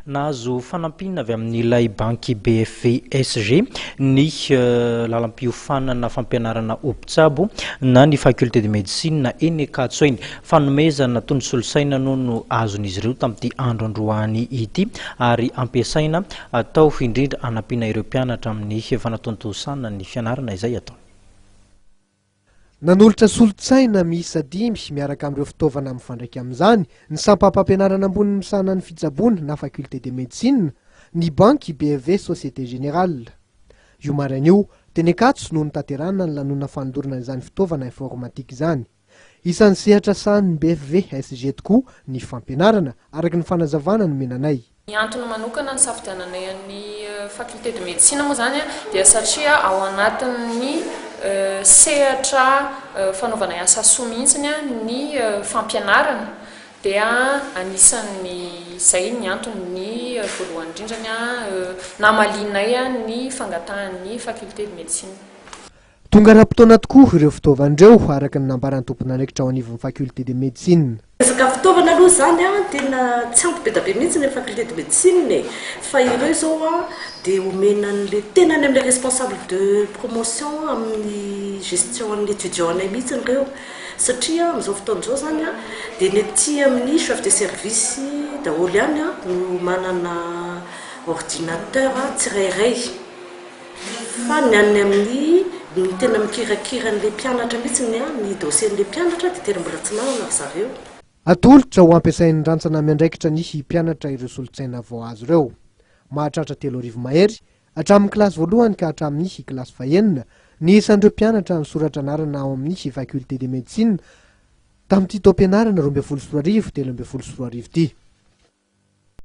Nahazo fanampiana avy amin'ilay banky BFVSG ny lalam-piofanana fampianarana ho mpitsabo na ny Faculté de Médecine eny Ankatso eny. Fanomezana toy ny solosaina no no azon'izy ireo tamin'ity andro androany ity ary ampiasaina atao indrindra hanampiana ireo mpianatra amin'ny fanatontosana ny fianarana izay ataony. Nanolotra solontsaina miisa dimy miaraka amin'ireo fitaovana mifandraika amin'izany ny sampam-pampianarana ambony misahana ny fitsaboana na Faculté de Médecine, ny banky BFV Société Générale. Io maraina io, teny Ankatso no notanterahina ny lanonana fanolorana izany fitaovana informatique izany. Isan'ny sehatra sahanin'ny BFV SG tokoa ny fampianarana, araka ny fanazavana nomena anay. Ny antony manokana nisafidiananay an'ny faculté de médecine moa izany dia satria ao anatin'ny sehatra fanaovanay asa soa mihitsy ny fampianarana dia anisan'ny izay ny antony voalohany indrindra namalianay ny fangatahan'ny faculté de médecine. Tonga ara-potoana tokoa ireo fitaovana ireo, araka ny nambaran'ny tompon'andraikitra ao anivon'ny Faculté de Médecine. Resaka fitaovana aloha izany an, tena tsy ampy be dia be mihitsy ny Faculté de Médecine e, fa ireo izao an dia omena an'ilay tena any amin'ilay responsable de promotion amin'ny gestion an'ny étudiant anay mihitsy ireo, satria amin'izao fotoana izao izany an dia ny aty amin'ny chef de service daholo ihany an no manana ordinateur tsirairay. Fa ny an'ny amin'ny ny tena mikirakira an'ilay mpianatra mihitsy ny an, ny dossier-n'ilay mpianatra dia tena mbola tsy manana ry zareo. Atolotra ho ampiasain'ny rantsana miandraikitra ny mpianatra ireo solontsaina vao azo ireo. Mahatratra 3000 mahery, hatramin'ny kilasy voalohany ka hatramin'ny kilasy fahenina, ny isan'ireo mpianatra nisoratra anarana ao amin'ny Faculté de Médecine tamin'ity taom-pianarana 2012 2013 ity.